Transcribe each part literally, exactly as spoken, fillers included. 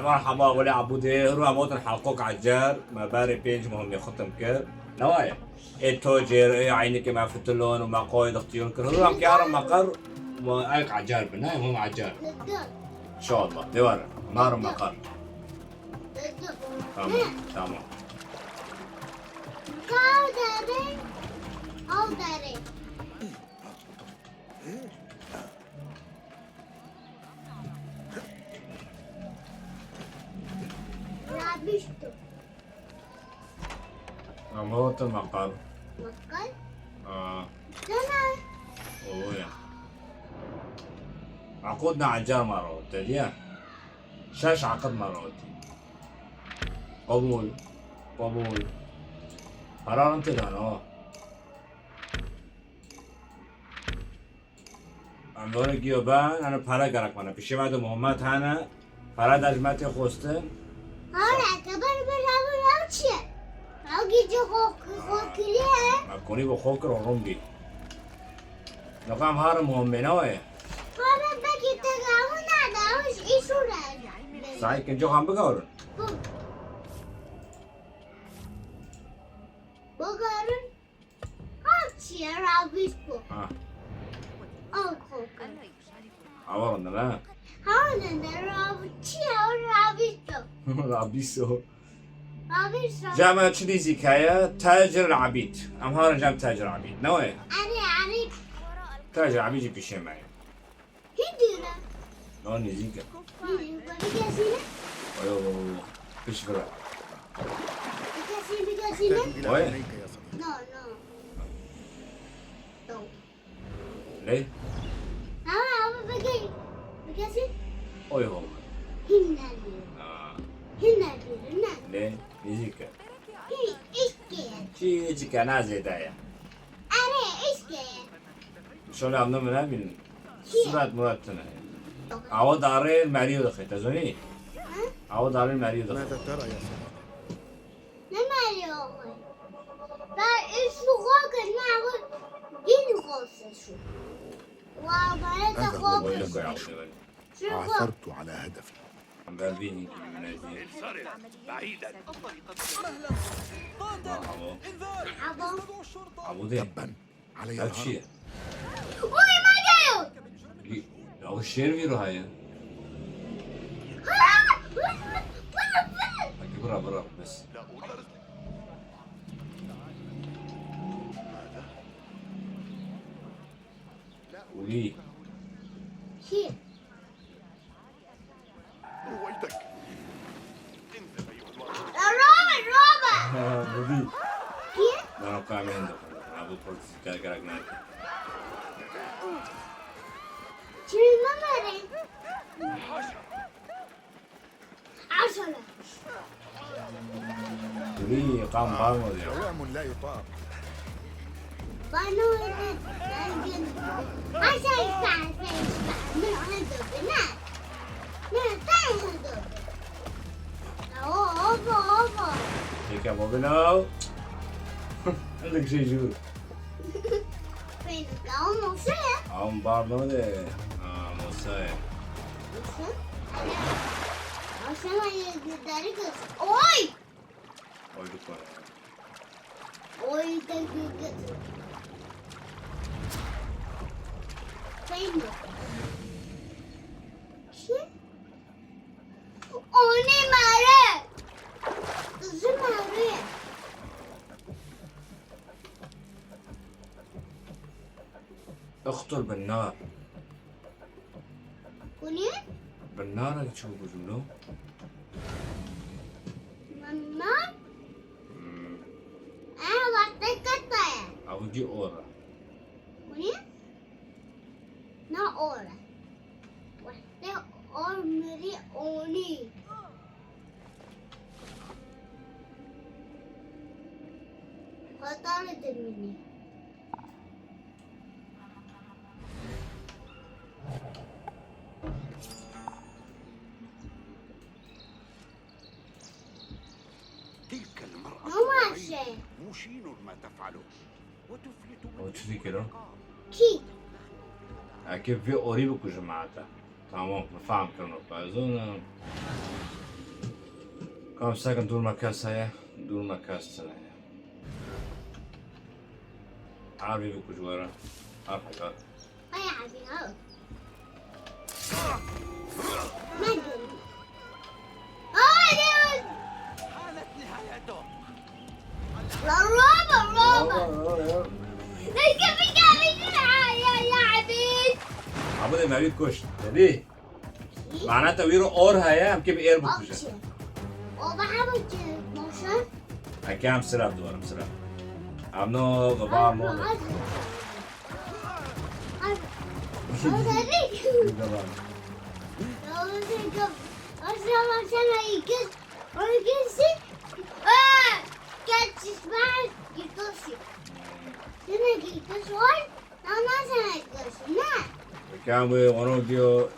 Merhaba, welê Ebûdê, hûrû em hatin helqok ecer, me berê pênc muhimê xitim kir. Newaye? Ê tocêr, ê eynike me fitilon û me qoyê dixtiyol kir. Hûrû em kiyarin meqer, û eyk ecer bin, ne? Hûn ecer. İnşallah, dê were. Narin meqer. Tamam, tamam. Ew derê, ew derê. Rabîşto. Ama o te meqal. Meqal? Aa. Dene. Oya. Eqûd ne ecar me re te diye. Şeş eqid me re tî. Qebûl. Qebûl. Herarin te dane ha. Em vore giyo ben, ene pere gerek bana. Pişê me de Muhammed hene, pere de ji me tê xwestin. Hare, te ber ber ravi rav çi ye? Rav gî ci xo, xo kiriye. Me konî bi xo kir û rum bî. Nokam hare Muhammed ne waye? Hare belkî te ravi nade, ravi ji îşû re. Sahi kinco han bigawrin. Hı. Bigawrin. Ha, çi ye, rabîs bu. Ha. Al koku. Awa rinde ne? Ha, rinde, rab-, çi ye, rabîs bu. Rabîs o. Rabîs o. Cem çi nîzîk heye? Tecr Abîd. Em harin cem Tecr Abîd. Ne wê? Erê, erê. Tecr Abîd jî pişê me ye. Hindî ne? No, nêzîk e. Hindî, bigezîne? Ayo, piş vira. Bigezîne, bigezîne? Oye. No, no. No. Lê? Ama, ama bigez-, bigezîn. Oy, oy. Hinne bir. Ha. Hinne bir, ne? Lê, nêzîk e. Hi, îşkê. Çi, çi kena zêde ye. Erê, îşkê. Şöyle anlamı ne bileyim. Surat murat tine. Awa darê meriyo dixê, te zonî? Hı? Awa darê meriyo dixê. ماذا ترى يا صديقي؟ Ne meriyo? Ben üç lira ne var? Yedi lira şu. Wa, bana da هذا هو koy. Öyle koy abi, öyle. Şu koy. عثرت على هدفي. Ben bir Merhaba. Abo. Abo de. تبا على يا Ev çi ye? Oy, Mario! Li-, ya o şêr vî ruha ye. Hadi bira, bira, bes. Ulî. Şêr. رويتك. انزل أيها المرء. Robert, Robert. Ha, bu değil. Kim? Ben o kadar beğendim. Ha, bu politik gerek nerede? Çırpma verin. حاشا. Aşağıda. Ulî, kan var mı diyor? دوام لا يطاق. Bana öyle. Aşağı işte, aşağı işte. Ne oldu? Ne? Ne? Ne oldu? Ya, o, o, o, o. Peki, baba, ne? Öyle bir şey yok. Peki, tamam, olsun ya. Tamam, pardon de. Ha, olsun. Olsun. Olsun, hadi gidelim. Oy! Oy, lütfen. Oy, da gülgüt. Sayın mı? Kim? O ne mare? Kızı mare. اقتل بالنار. Kunî? Bi narekî çi bû jumlo? Bi nar? Hmm. E, wextê kete ye. Ew cî or e. Kunî? Na or e. Wextê or mirî onî. Xwe dane dimînî. تلك المرأة مو ماشي. مشين ما تفعله. وتفلت من O çi dikir o? Kî? Eke vê orî bikujim hata. Tamam, bi fehm kirin o pezon. Kam sekin dûr me kes heye, dûr me kes tune ye. Her vî bikuj were. Her heyvan. Ay abi, al. Ne diyorsun? Ay, ne? La roba, roba. Ne gibi geldi ya, ya, ya abi. Abi de me wî kuşt. Dedi. Mana te wî ro or heye, em kê bi êr bikuje. Okey. O bana bakıyor. Boşa. Eke em sira diwarim, sira. Em no, baba, no. Eke em wê wano giyo,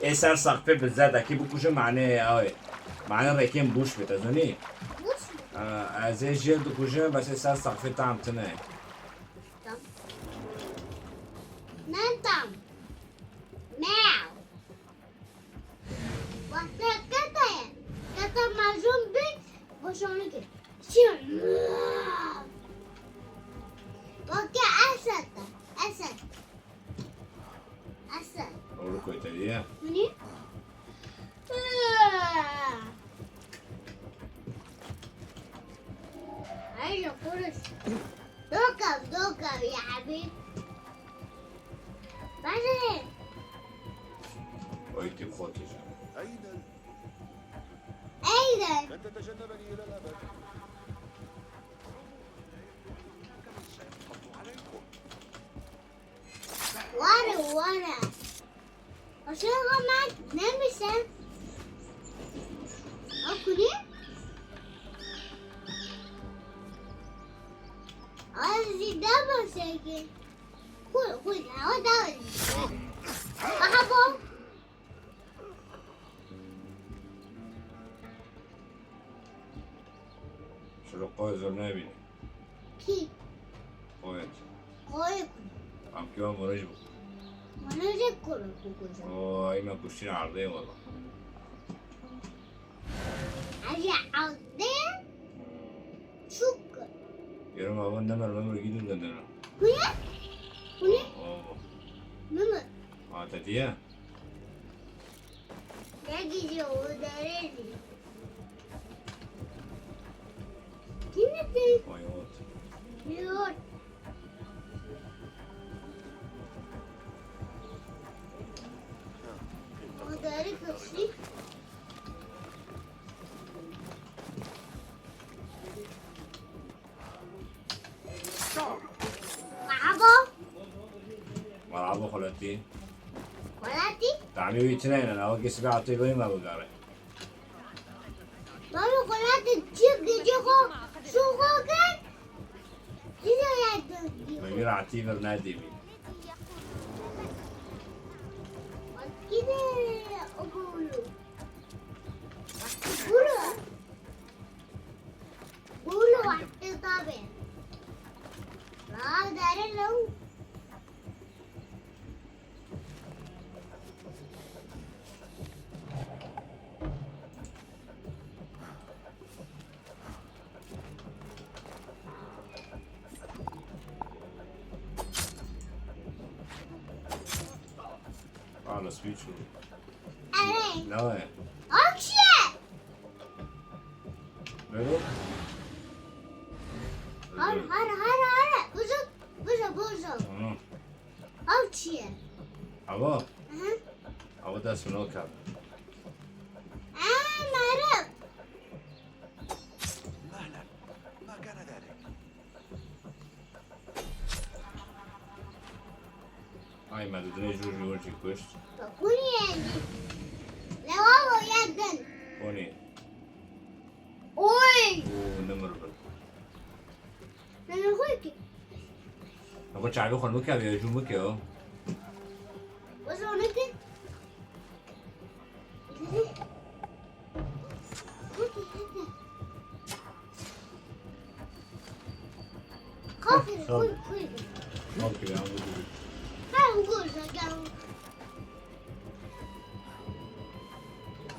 ê ser saqfê bi zerdekî bikuje, mane ew ê. Mane rekên bûş bê, te zanî? Bûş bê. Ha, ez ê jê dikujim, bes ê ser saqfê tam tune. Tam. Ne tam? Meow. Wexta kete ye. Kete mezûn bî, boşanî kir. Çi? Weke esed e. Esed. Esed. Doğru koy tabii ya. Hani? Hayır, konuş. Dokuz, dokuz ya abi. Bence. Oy, tim xotiş. Aynen. لن تتجنبني إلى الأبد. Were, were. Aşağı bak, ne misin? Okulu. Ay, zinde mi sevgi? Koy, koy, ya, o da. Aha, bu. Şilo qoyê zor nebîne. Kî? Qoyê. Qoyê ku? Em kî wan monojî bû. Monojî ku ku ku. O, ay me kuştî erdê wala. Ay erdê? Çok. Yarım avan demir memur gidin de dene. Bu ne? Bu ne? O. Memur. Ha, te diye? Ne gidiyor o derece? Kim dedi? Vay, evet. Yok. O derece kaçtı? Merhaba. Merhaba xwelatî. Xwelatî? Tamî wî tune ne, ew kesî be atê goyê me bigare. Baba xwelatî çi gece xo, şu xo kir. Çi de yek döndü. Me bir atî bir ne dî. Gide o bulu. Bulu. Bûlo wextê tabê. Raw derin ew. Hala switch. Erê. Ne? Akşe. Bero. Har, har, har, har. Buzu, buzu, buzu. Hı. Ev çi ye? Ava? Hı hı. Ava dest min kar. Aa, meriv. Ay, me dudine jûr jûr jî kuşt. Hûn yê lewavo yek din. Hûnî. Oy! Û nimir bin. Nimir xwe ki. Xwe çavê xwe nike, vê jû bike o. Weza nike.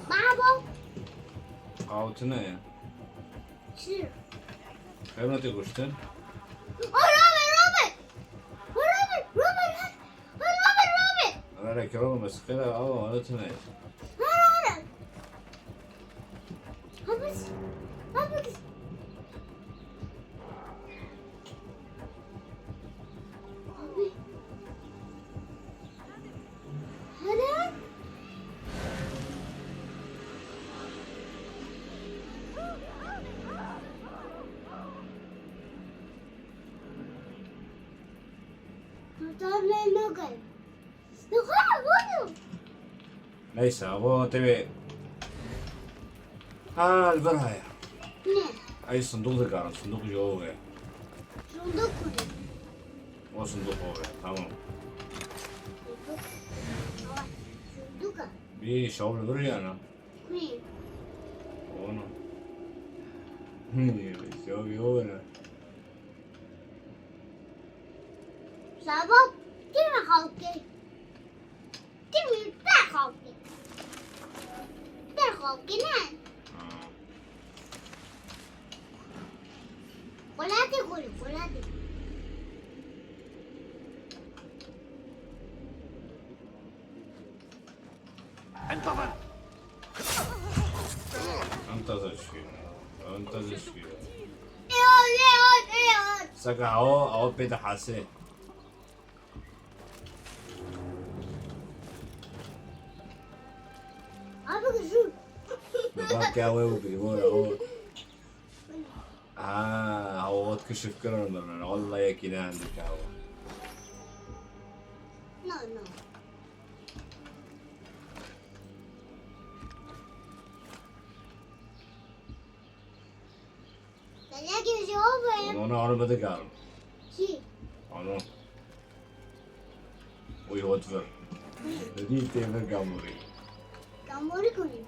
Babo. Aw tune ye. Çi? Xeynatê kuştin. O Robert, Robert! O Robert, Robert, Robert, Robert, Robert! Ara, ara, kerem, mesxera, awa, ara tune ye. Ara, ara. Hapis, hapis. Abi. Hadi. Kurtarmayın o kadar. Neyse, abo tevê. Ha, li vir heye. Ne? Ey sindoq dikarin, sindoq ji o ve. Sindoq kurdî. O sindoq o ve, tamam. Sindoq. Sindoq a. Bir şav li vir ya ne? Kuî. Ona. Şav o ve ne? Sabah kim halkı? Timî te xalkê. Te xalkê ne? Ha. Xwelatê xwe li xwelatê. انتظر. انتظر شوية. انتظر شوية. Eol, eol, eol. Saka awa, awa pê de hase. Abi kızım. Bak ya, we bu bir, bu, bu. Ha, hava ot keşif kirin ben. Vallahi yekine hendik hava. No, no. Te nekê ji o be. Onu, onu bide garim. Çi? Onu. Uy, hot vir. Hı. Dedî tê vir gamorî. Gamorî kunî.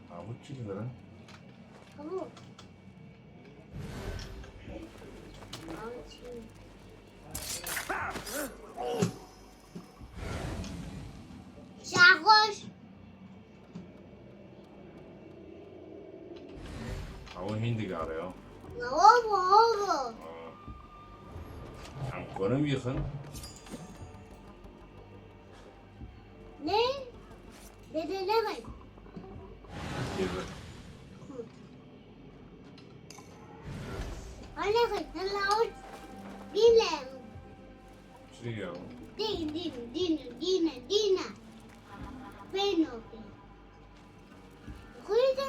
Ha, bu çi li vir e? Hemû. Şaxoş. Ew hîn digare ya. Obo, obo. Ha. Em konim yixin. Ne? Dede ne ben? Gibi. Anne kız, sen lavur. Bile. Çi ya? Din, din, din, dine, dine. Peyno, peyno. Xwîn de.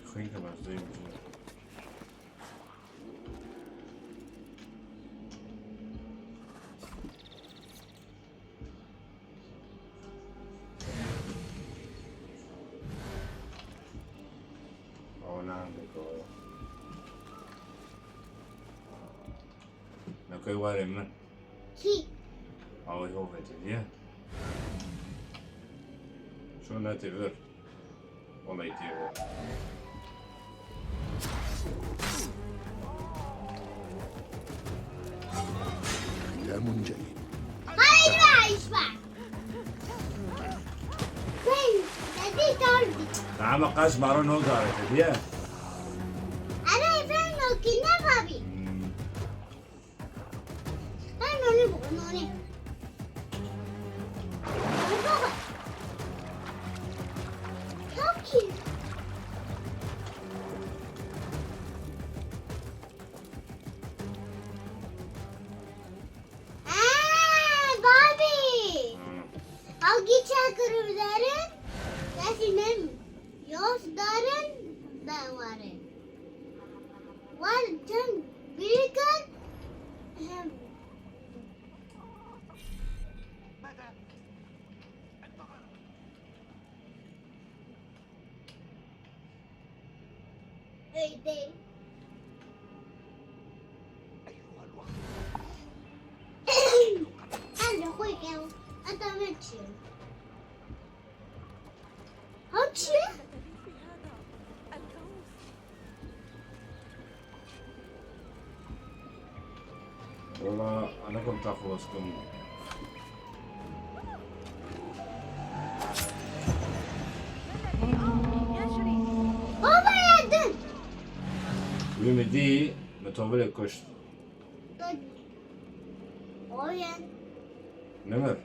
Xwîn de bes deyim. Ona dikore. Nekoy warê min. Kî? Awê ho vete diye. Ço nete vir. Olay diye vir. Demun celil. Hayır, hayır, bak. Sen dedi tardi. Ama kaç maro no zarete diye. Ana efendim o ki ne babi? Hmm. Ben onu bu, onu onu. Baba. Çok iyi. Aa, Bobby. Ew giça kirû derin, destî min yos derin, be warin. Wer tim bîkir, hem. Ey, dey. Em li xwe kew, eta me çi? Ha çi? الكوس. Valla, ana kom ta xwelas kim. Baba yardım. Wî min dî, min tovilê kuşt. Oyen. Nimir. Hı?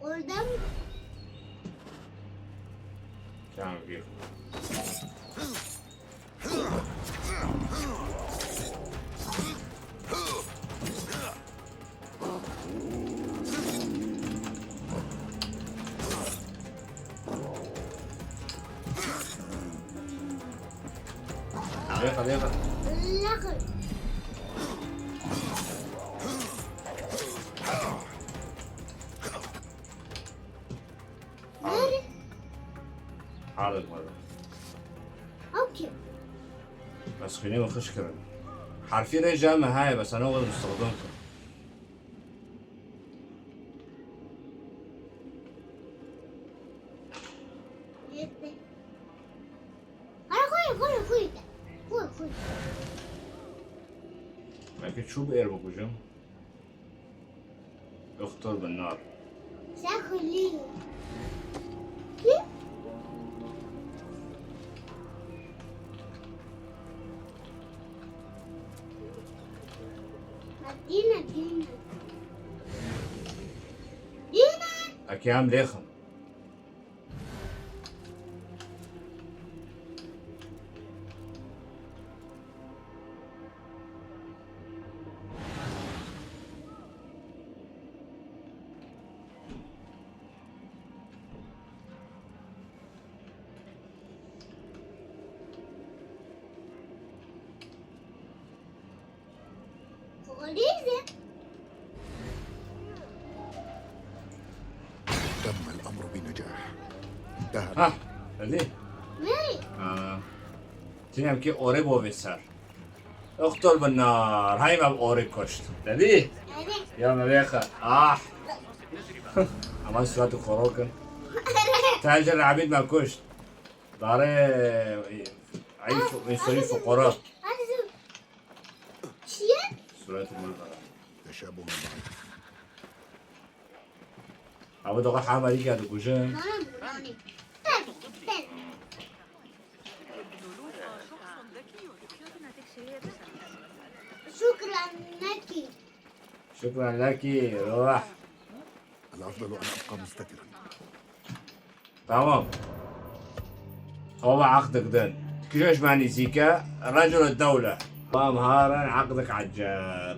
Orada mı? Tamam, gel. Lêxe, lêxe. Yakın. Nerede? Hardik mada. Okey. Bes xwînê min xişk kirin. Herfî rê ji me heye, bes ena wext mistexdam kir. Yetti. Hadi koy, koy, koy. Koy, koy. Belkî çû bi êr bikujim. Uqtul bin nar. Sen xulî. Kim? Dîne, dîne. Dîne. Eke em lêxin. Polîs e. تم الأمر بنجاح. انتهى Hah, hadi. Nereye? Ha. Tinem ki orê bo vê ser. Uqtul bin nar. Hay me orê kuşt. Dedi? Evet. Ya me vêxe. Ah. Ama suratı xorokin. Tacir Abid me kuşt. Dare ay fu-, ay soyu fukara. Hadi dur. Çiye? Suratı mırda. تشابه بعيد. Abi doğa hamarî geldi kujun. Bana mı? Bana. Tabii, tabii. Şükran neki. Şükran leki. Ruh. الأفضل أن أبقى مستترا. Tamam. Hava aqdik din. Kişo ji me nîzîke, recul dewle. Tamam, harin aqdik ecel.